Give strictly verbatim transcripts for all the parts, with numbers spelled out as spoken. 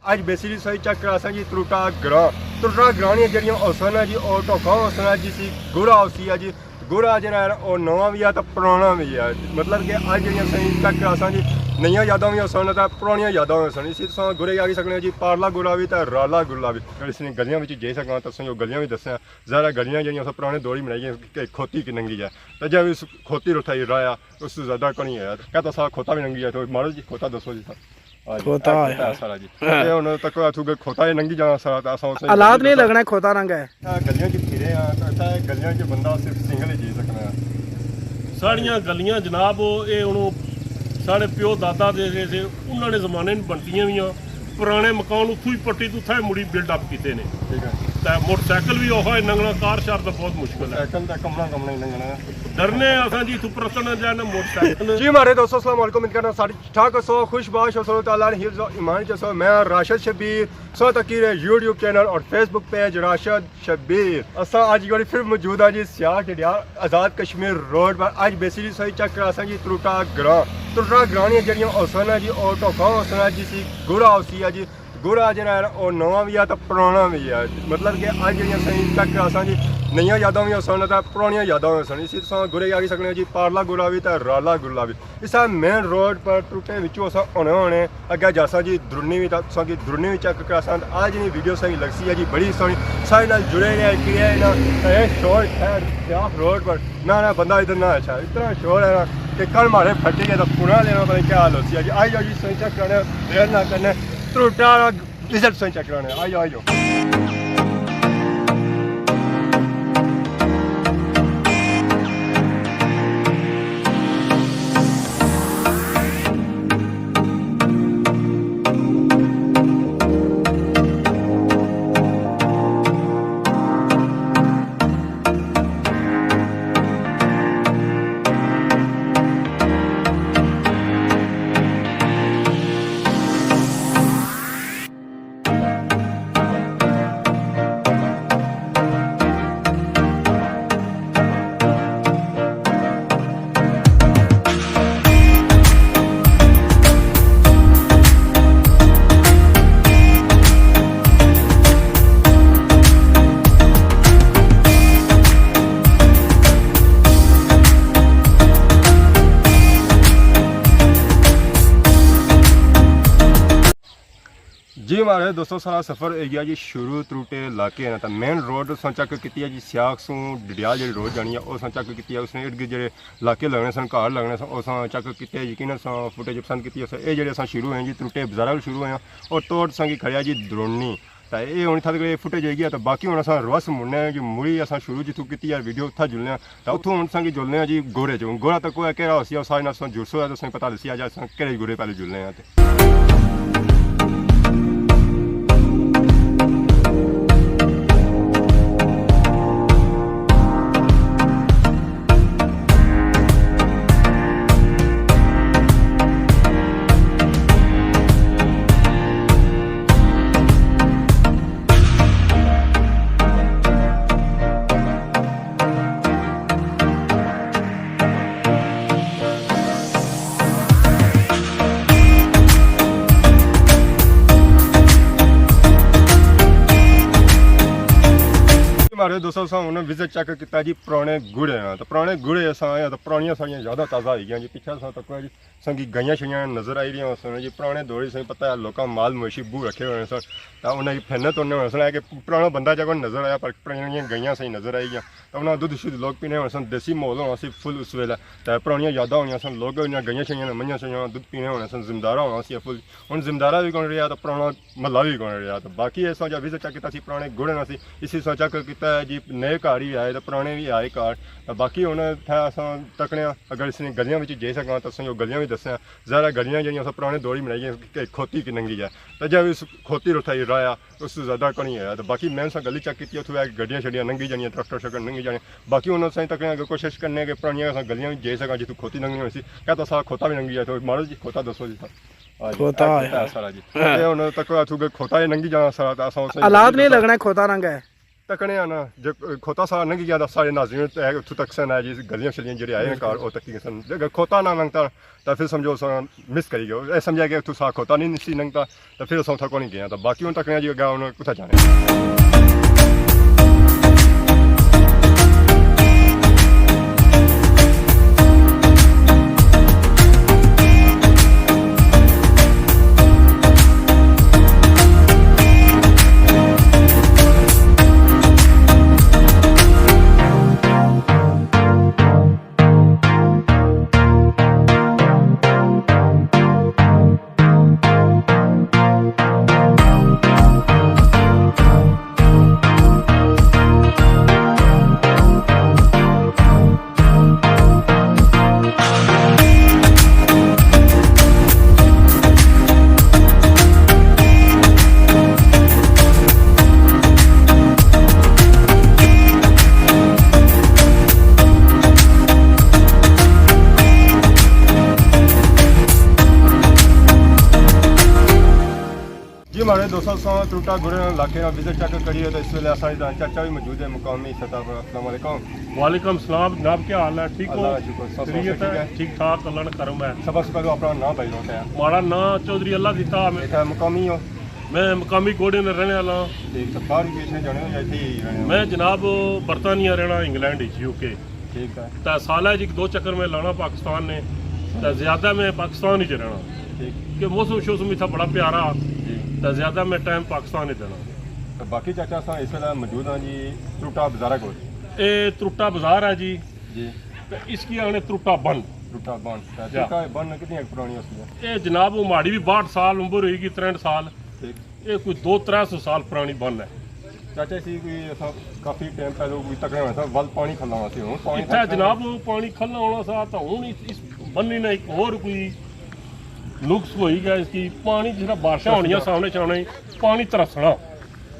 اج بیسیکلی سوئی چیک کراساں جی تروٹا گراں۔ تروٹا گراں نیاں جیڑھیاں ہوسن نا جی، او ٹوکاں ہوسن نا جی، سی گورا ہوسی ہے جی۔ گورا جیڑھا ہے او نواں وی ہے تے پرانا وی ہے۔ مطلب کہ اج جیڑھیاں سوئی چیک کراساں جی، نئیاں یاداں وی ہوسن تے پرانیاں یاداں وی ہوسن۔ اسی تساں گورے کی آکھی سکنے ہو جی، پارلا گورا وی تے رالا گورا وی۔ اگر اس نے گلیاں وچ جائی سکاں تے تساں او گلیاں وی دساں۔ ظاہر ہے گلیاں جیڑھیاں اساں پرانے دور ہی بنائی گئے کہ کھوتی کی ننگی ہے۔ تے جے اس کھوتی رتھا ہی رایا، اس تو زیادہ کونی ہے۔ کیا تساں کھوتا وی ننگی ہے تو مارو جی کھوتا دسو جی ساں۔ آ جی، کھوتا آ ہے۔ کھوتا ہے سارا جی۔ ہاں۔ تے ہن تک اتھوں کہ کھوتا ہی ننگی جانا سارا، تے اساں اس حالات نہیں لگنے کھوتا رنگ ہے۔ آ گلیاں چ پھرے آ، تے اتھا گلیاں چ بندہ صرف سنگل ہی جی سکنا ہے۔ ساڑیاں گلیاں جناب، او اے ہن ساڑے پیو دادا دے جے سے انہاں نے زمانے نے بنتیاں ویاں، پرانے مکان اتھوں ہی پٹی تے اتھا ہی مڑی بلڈ اپ کیتے نے۔ ٹھیک ہے۔ تے موٹر سائیکل وی اوہا ہے لنگنا، کار شار تے بہت مشکل ہے۔ سائیکل تے کمنا کمنا ہی لنگنا ہے۔ ڈرنے اساں جی اتھوں پرتنا جائے نہ موٹر سائیکل۔ جی مہاڑے دوستو، السلام علیکم، امید کرنا سارے ٹھاک ہسو، خوش باش ہسو، اللہ تعالیٰ نے حفظ و ایمان چ ہسو۔ میں راشد شبیر، سو تکی رہے یوٹیوب چینل اور فیس بک پیج راشد شبیر۔ اساں اج ایک باری پھر موجود ہاں جی سیاہ ڈڈیال آزاد کشمیر روڈ پر۔ اج بیسیکلی سوئی چیک کراساں جی تروٹا گراں۔ تروٹا گراں نیاں جیڑھیاں ہوسن نا جی، او ٹوکاں ہوسن نا جی، سی گورا ہوسی ہے جی۔ گورا جیڑھا ہے او نواں وی ہے تے پرانا وی ہے۔ مطلب کہ اج جیڑھیاں سوئی چیک کراساں جی، نئیاں یاداں وی ہوسن تے پرانیاں یاداں وی ہوسن۔ اسی تساں گورے کی آکھی سکنے ہو جی، پارلا گورا وی تے رالا گورا وی۔ اساں مین روڈ پر تروٹے وچوں اساں ہونے ہونے اگے جاساں جی درونی وی، تاں تساں کی درونی وی چیک کراساں۔ تے اج نی ویڈیو ساں کی لگسی ہے جی بڑی سوہنی، ساڑے نال جڑے رہے، کریے نا۔ تے اے شور خیر سیاہ روڈ پر نہ نہ بندہ ادھر نہ اچھا، اتنا شور ہے نا کہ کن ماڑے پھٹی گئے تے پورا لینا پتہ نہیں کیا حال ہوسی ہے جی۔ آئی جاؤ جی سوئی چیک کرنے، دیر نہ کرنے، تروٹا وزٹ سوئی چیک کرانے، آئی جاؤ، آئی جاؤ۔ جی مہاڑے دوستو، سارا سفر ہوئی گیا جی شروع تروٹے علاقے نا۔ تے مین روڈ اساں چیک کیتی ہے جی، سیاخ سوں ڈڈیال جیڑی روڈ جانی ہے، او اساں چیک کیتی ہے۔ اس نے ارد گرد جیڑے علاقے لگنے سن، گھر لگنے سن، او اساں چیک کیتے، یقیناً اساں فوٹیج پسند کیتی ہے۔ اے جیڑے اساں شروع ہوئے ہیں جی، تروٹے بازاراں شروع ہوئے ہیں اور توڑ اساں کی کھڑیا جی درونی۔ تے اے ہن اتھا تک فوٹیج ہوئی گیا، تے باقی ہن اساں روس مڑنے ہیں جی، مڑی اساں شروع جتھوں کیتی ہے ویڈیو اتھا جلنے ہیں۔ تے اتھوں ہن اساں کی جلنے ہیں جی گورے چ۔ ہن گورا تک کوئی کہڑا ہوسی، او سارے نال اساں جلسو ہے، تے اساں کی پتہ لسی اج اساں کہڑے گورے پہلے جلنے ہیں تے۔ مہاڑے دوستو، اساں ہن وزٹ چیک کیتا جی پرانے گڑھے آں۔ تے پرانے گڑھے اساں آئے آں تے پرانیاں ساڑیاں یاداں تازہ ہوئی گیاں جی۔ پچھے اساں تکو جی اساں کی گائیاں شائیاں نظر آئی رہیاں ہوسن جی۔ پرانے دور اساں کی پتہ ہے لوکاں مال مویشی بہوں رکھے ہوئے سن۔ تے انہاں کی پھرنے ترنے ہونے سن، ہے کہ پرانا بندہ جا کوئی نظر آیا، پر پرانیاں گائیاں اساں کی نظر آئی گیاں۔ تے انہاں دودھ شودھ لوگ پینے ہونے سن، دیسی ماحول ہونا سی، فل اس ویلے۔ تے پرانیاں یاداں ہونیاں سن، لوگ انہاں گائیاں شائیاں، منجھاں شائیاں، دودھ پینے ہونے سن، زمیندارا ہونا سی فل۔ ہن زمیندارا وی کون رہیا تے پرانا محلہ وی کون رہیا۔ تے باقی اساں جا وزٹ چیک کیتا سی پرانے گڑھے نا سی، اسی اساں چیک کیتا ہے جی نئے گھر وی آئے تے پرانے وی آئے گھر۔ تے باقی ہن اتھے اساں تکنے آں، اگر اس نے گلیاں وچ جائی سکاں تے اساں کی او گلیاں وی دساں۔ ظاہر ہے گلیاں جیڑھیاں اساں پرانے دور ہی بنائی گئے کہ کھوتی کی ننگی جائے۔ تے جے اس کھوتی رتھا ہی رایا، اس تو زیادہ کونی ہے۔ تے باقی میں اساں گلی چیک کیتی، اتھوں اے گڈیاں شڈیاں ننگی جانیاں، ٹریکٹر شریکٹر ننگی جانے۔ باقی ہن اساں تکنے آں کہ کوشش کرنے کہ پرانیاں اساں گلیاں وچ جائی سکاں جتھوں کھوتی ننگنی ہوسی۔ کیا تساں کھوتا وی ننگی جائے تو مارو جی کھوتا دسو جی ساں۔ آ جی، کھوتا اے ہے۔ کھوتا ہے سارا جی۔ ہاں۔ تے ہن تک اتھوں کہ کھوتا ہی ننگی جانا سارا، تے اساں اساں حالات نہیں لگنے کھوتا رنگ ہے۔ تکنے آں نا، جے کھوتا سارا لنگھی گیا تاں سارے ناظرین تے اتھوں تک سن آئے جی، گلیاں شلیاں جیڑھے آئے ہیں گھر، او تکی سن۔ جے اگر کھوتا نہ لنگتا تاں پھر سمجھو اساں مس کری گئے۔ اے سمجھا کہ اتھوں سارا کھوتا نہیں سی لنگتا تاں پھر اساں اتھا کونی گئے آں۔ تاں باقی ہن تکنے آں جی اگے ہن کتھا جانے۔ جی ہمارے دوستو، اساں ترٹا گڑے علاقے نا وزٹ چیک کریے تو اس ویلے اساں دا چاچا بھی موجود ہے مقامی سطح پر۔ السلام علیکم۔ وعلیکم السلام جناب، کیا حال ہے؟ ٹھیک ہو؟ اللہ کا شکر، سب خیریت ہے؟ ٹھیک ٹھاک، اللہ نا کرم ہے۔ سب سے پہلے اپنا نام بھائی لوٹ ہے۔ ہمارا نام چودھری اللہ دیتا ہے۔ ٹھیک ہے، مقامی ہو؟ میں مقامی گوڑے نے رہنے والا ہاں۔ ٹھیک، تو باہر بھی پیچھے جانے ہو یا اتھے ہی رہنے ہو؟ میں جناب برطانیہ رہنا، انگلینڈ وچ، یو کے۔ ٹھیک ہے۔ تے سالہ وچ ایک دو چکر میں لانا پاکستان نے، تے زیادہ میں پاکستان وچ رہنا۔ ٹھیک۔ کہ موسم شوسم اتھا بڑا پیارا، جی۔ تے زیادہ میں ٹائم پاکستان وچ دینا۔ تے باقی چاچا اساں اس ویلے موجود ہاں جی ترٹا بازارہ کول۔ اے ترٹا بازار ہے جی۔ جی۔ تے اس کی آنے ترٹا بن۔ ترٹا بن۔ تے یا۔ ترٹا بن کتنی ایک پرانی ہوسی ہے؟ اے جناب، او ماڑی بھی باہٹھ سال عمر ہوئی گی، تریہٹھ سال۔ ٹھیک۔ اے کوئی دو ترے سو سال پرانی بن ہے۔ چاچا، اسی کوئی ایسا کافی ٹائم پہلے کوئی تکڑے ہونا سا، ول پانی کھلا ہونا سی، ہن پانی اتھا اتھا جناب پانی کھلا ہونا سا، تاں ہن اس، اس بنی نے ایک ہور کوئی نقص ہوئی گیا اس کی۔ پانی جس طرح بارشاں ہونیاں سامنے شامنے، پانی ترسنا،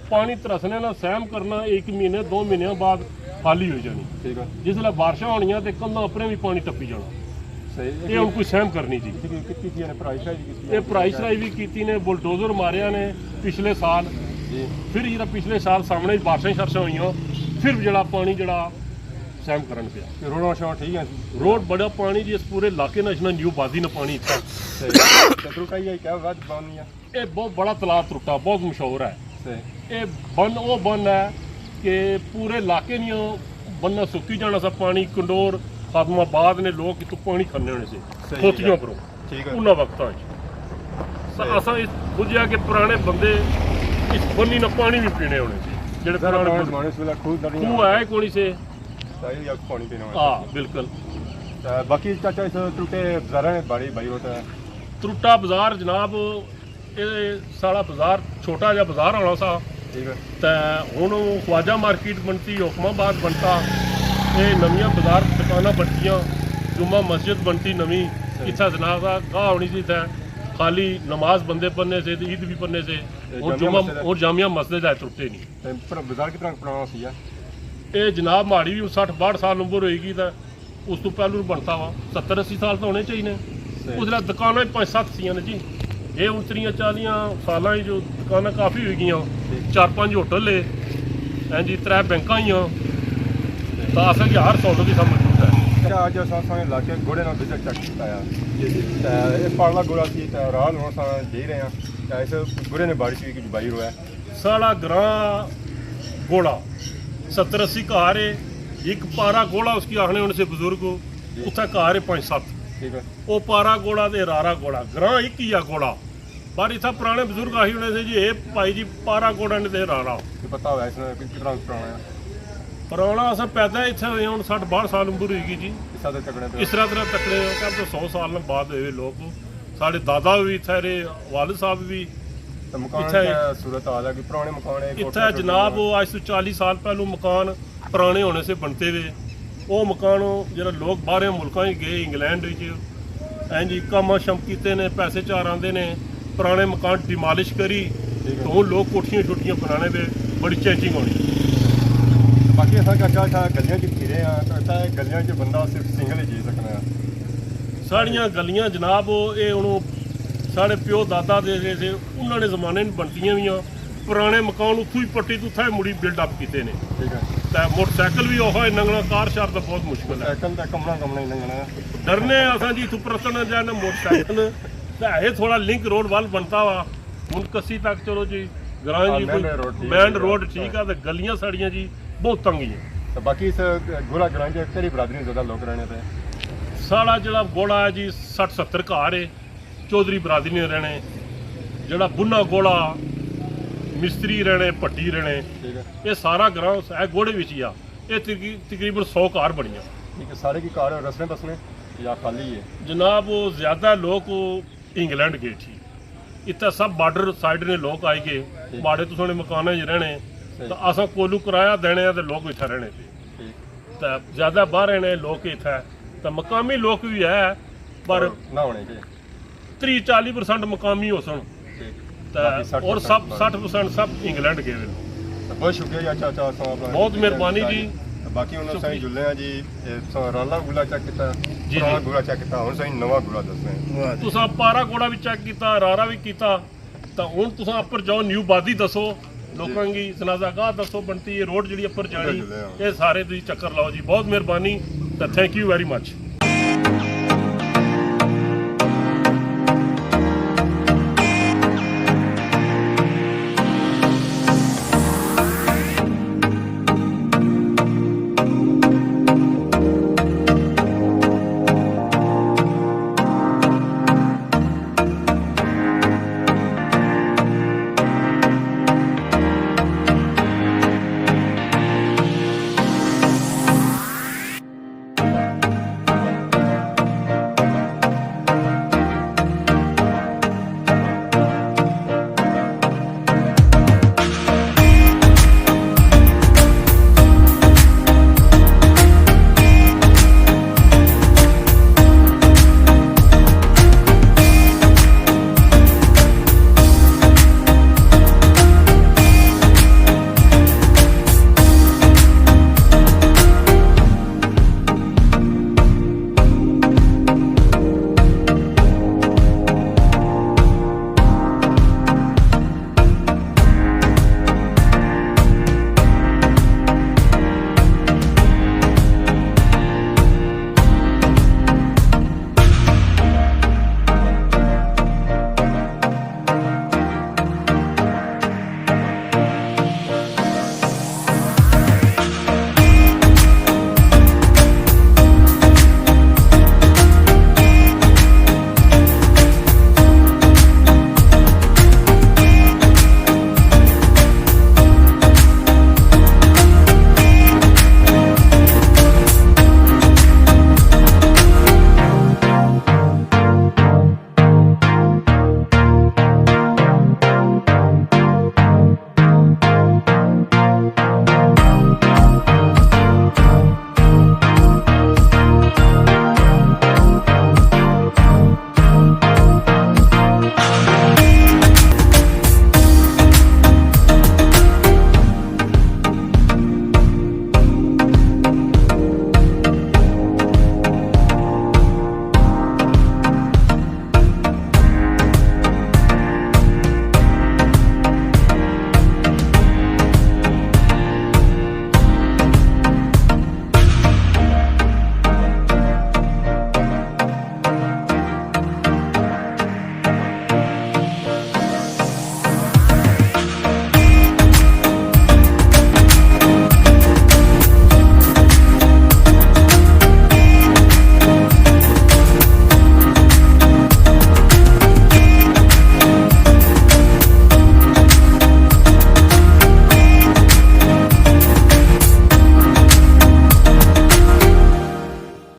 پانی ترسنے نال سیم کرنا، ایک مہینے دو مہینے بعد خالی ہوئی جانی۔ ٹھیک ہے۔ جس ویلے بارشاں ہونیاں تے کندھاں اپنے بھی پانی ٹپی جانا۔ صحیح۔ یہ ہن کوئی سیم کرنی جی۔ اسی کوئی کیتی تھی، یعنی پرائس شرائس بھی کیتی؟ یہ پرائس شرائس بھی کیتی نے، بلڈوزر ماریا نے پچھلے سال۔ جی۔ پھر جڑا پچھلے سال سامنے بارشاں شارشاں ہوئیاں، پھر جڑا پانی جڑا سیم کرن پیا۔ یہ روڈاں شوڈاں ٹھیک ہیں؟ روڈ بڑا پانی جی، اس پورے علاقے نا اتنا نیو بازی نا پانی اتنا۔ صحیح۔ تے ترٹا ہی ہے، کیا وجہ بنی ہے؟ اے بہت بڑا تلاہ ترٹا، بہت مشہور ہے۔ صحیح۔ اے بن، او بن ہے کہ پورے علاقے نیاں بننا سکی جانا سا، پانی کنڈور، خادم آباد نے لوگ اتوں پانی کھنے ہونے سے، صحیح۔ کھوتیاں پروں۔ ٹھیک ہے۔ انہاں وقتاں وچ۔ صحیح۔ اساں اس بجھیا کہ پرانے بندے اس بنی نا پانی بھی پینے ہونے سے، جڑے زیادہ پرانے بزرگ۔ زمانے اس ویلے کھوہ دریا کھوہ ہے کونی سے۔ صحیح، یا پانی پینے ہونے سے۔ ہاں، بالکل۔ تے باقی چاچا اس ترٹے بازاراں نے بارے بھائی ہوتا ہے۔ ترٹا بازار جناب، اے ساڑا بازار چھوٹا جا بازار ہونا سا۔ ٹھیک ہے۔ تے ہن او خواجہ مارکیٹ بنتی، حکم آباد بنتا، اے نویاں بازار دکاناں بنتیاں، جمعہ مسجد بنتی نویں۔ صحیح۔ اتھا زنا سا گاہ ہونی سی، اتھا خالی نماز بندے پڑھنے سے تے عید بھی پڑھنے سے۔ تے اور جامع جمعہ مسجد ہے۔ اور جامع مسجد ہے، ترٹے نہیں۔ تے پر بازار کتنا پرانا سی ہے؟ اے جناب ماڑی بھی سٹھ باہٹھ سال عمر ہوئی گی تے اس تو پہلو بنتا وا، ستر اسی سال تو ہونے چاہیے۔ صحیح۔ اس ویلے دکاناں ہی پانچ ست سیاں نے جی۔ اے ہن تریاں چالیاں سالاں ہی جو دکاناں کافی ہوئی گیاں۔ ٹھیک۔ چار پانچ ہوٹل ہے، ہیں جی، ترے بینکاں ہی ہیں۔ ٹھیک۔ تاں اساں کی ہر سہولت ہی سب موجود ہے۔ اچھا، اج اساں سارے علاقے گھوڑے نال وزٹ چیک کیتا ہے۔ جی، جی۔ تے اے پارلا گھوڑا سی تے رال ہن اساں جائی رہے ہیں۔ تے اس گھوڑے نے بارش بھی کچھ بائی رہا ہے۔ ساڑا گراں گوڑا، ستر اسی گھر ہے، ایک پارا گوڑا اس کی آخنے ہونے سے بزرگ، جی۔ اتھا گھر ہے پانچ ست۔ ٹھیک ہے۔ او پارا گوڑا تے رارا گوڑا، گراں ایک ہی آ گوڑا۔ پر اتھا پرانے بزرگ آخی ہونے سے جی، اے بھائی جی پارا گوڑا نے تے رارا۔ یہ پتہ ہوا اس نے کہ کتنا پرانا ہے؟ پرانا اساں پیدا اتھے ہوئے ہن سٹھ باہٹھ سال عمر ہوئی گئی جی۔ اس طرح تکڑے پہ۔ اس طرح طرح تکڑے ہو کہ اب تو سو سال نے بعد ہوئے لوگ۔ ساڑے دادا بھی اتھے رہے، والد صاحب بھی۔ تے مکان اتھے کیا صورت حال ہے کہ پرانے مکان ہے، کوٹھے اتھے چھوٹے جناب مکان؟ او اج تو چالی سال پہلو مکان پرانے ہونے سے بنتے ہوئے۔ او مکان او جڑا لوگ باہرے ملکاں وچ گئے، انگلینڈ وچ، ہیں جی، کم شم کیتے نے، پیسے چار آندے نے، پرانے مکان ڈیمالش کری، ٹھیک ہے۔ تے ہن لوگ کوٹھیاں شوٹھیاں بنانے پے، بڑی چینجنگ ہونی۔ باقی اساں چاچا اتھا گلیاں چ پھرے آں، تے اتھا گلیاں چ بندہ صرف سنگل ہی جی سکنا ہے۔ ساڑیاں گلیاں جناب، اے ہن ساڑے پیو دادا دے جے سے، انہاں نے زمانے نے بنتیاں ویاں، پرانے مکان اتھوں ہی پٹی تے اتھاں ہی مڑی بلڈ اپ کیتے نے۔ ٹھیک ہے۔ تے موٹر سائیکل وی اوہا ہے لنگنا، کار شار تے بہت مشکل ہے۔ سائیکل تے کمنا کمنا ہی لنگنا ہے۔ ڈرنے آں اساں جی، اتھوں پرتنا جائے نا موٹر سائیکل۔ تے ہے تھوڑا لنک روڈ وال بنتا وا۔ ہن کسی تک چلو جی، گراں ہاں، جی مین کوئی روڈ ٹھیک مین ہے۔ روڈ ٹھیک ہے، تے گلیاں ساڑیاں جی بہت تنگ ہی ہیں۔ تے باقی اس گوڑا گراں چ کیڑی برادری زیادہ لوک رہنے پے؟ ساڑا جڑا گوڑا ہے جی، سٹھ ستر گھر ہے، چودھری برادری نے رہنے، جڑا بنا گوڑا مستری رہنے، پٹی رہنے، ٹھیک ہے۔ یہ سارا گراں ہے گوڑے وچ ہی آ۔ یہ تقری-، تقریباً سو گھر بنیا۔ ٹھیک ہے، سارے کی گھر رسنے بسنے یا خالی ہے؟ جناب، وہ زیادہ لوگ وہ انگلینڈ گئے تھی۔ اتھا سب بارڈر سائیڈ نے لوگ آئی گئے، ٹھیک۔ ماڑے تساں نے مکاناں وچ رہنے، صحیح۔ تو اساں کولوں کرایہ دینے آ تے لوگ اتھا رہنے پے۔ ٹھیک۔ تے زیادہ باہر رہنے لوگ اتھا، تے مقامی لوگ بھی ہے، پر نہ ہونے چاہیے۔ تری چالی پرسنٹ مقامی ہو سن۔ ٹھیک۔ تے باقی سٹھ اور پرسنٹ سب، باہر۔ سٹھ پرسنٹ سب انگلینڈ گئے ہوئے۔ تے بہت شکریہ جی، اچھا، اچھا، اساں اپنا بہت مہربانی جی۔ تے باقی ہن اساں شکریہ۔ جلنے ہاں جی، اے تساں رالا گوڑا چیک کیتا، جی، جی۔ پرانا گوڑا چیک کیتا، ہن اساں نواں گوڑا دسنے۔ واہ جی۔ تساں پارا گوڑا بھی چیک کیتا، رارا بھی کیتا، تے ہن تساں اپر جاؤ، نیو بادی دسو، لوکاں کی جنازہ گاہ دسو، بنتی ہے روڈ جڑی اپر جانی، جلنے ہاں۔ اے سارے تسی چکر لاؤ جی۔ بہت مہربانی، تے thank you very much۔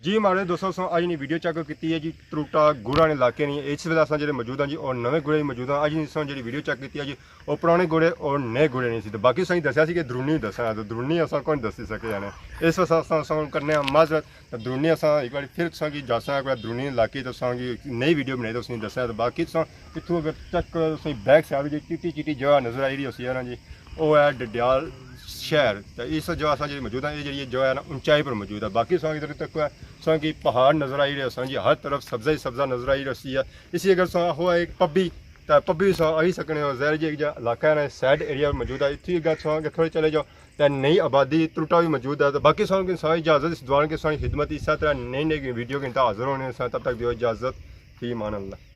جی ماڑے دوستو، اساں اج نی ویڈیو چیک کیتی ہے جی، تروٹا گڑا نے علاقے نی۔ اس ویلے اساں جڑے موجود ہاں جی، اور نویں گڑے موجود ہاں۔ اج نی اساں جڑی ویڈیو چیک کیتی ہے جی، اور پرانے گڑے اور نئے گڑے نہیں سی۔ تو باقی اساں کی دسیا سی کہ درونی دسنا ہے، تو درونی اساں کون دسی سکے یعنی۔ اس واسطے اساں، اساں کرنے ہاں معذرت۔ تو درونی اساں ایک بار پھر تساں کی جاساں، ایک بار درونی علاقے تو اساں کی نئی ویڈیو بنائی تو اس نے دسیا۔ تو باقی تساں اتھوں اگر چیک کرو، تساں بیک سائیڈ جی چٹی چٹی جگہ نظر آئی رہی ہوسی ہے نا جی، او ہے ڈڈیال شہر۔ تے اس جگہ اساں جڑی موجود ہاں، یہ جڑی جگہ ہے نا، اونچائی پر موجود ہے۔ باقی تساں ادھر تک ہے، تساں کی پہاڑ نظر آئی رہے، تساں جی ہر طرف سبزہ ہی سبزہ نظر آئی رہی ہے۔ اسی اگر تساں ہو ایک پبی پبی سا آئی سکنے ہو، ظاہر جی ایک جا علاقہ ہے نا، سیڈ ایریا موجود ہے، اتھی گا سا کہ تھوڑے چلے جاؤ، تے نئی آبادی ترٹا بھی موجود ہے۔ تو باقی سانوں کی ساری اجازت، اس دعا کے ساری خدمت، اسی طرح نئی نئی ویڈیو کے اندر حاضر ہونے سا، تب تک دیو اجازت، فی امان اللہ۔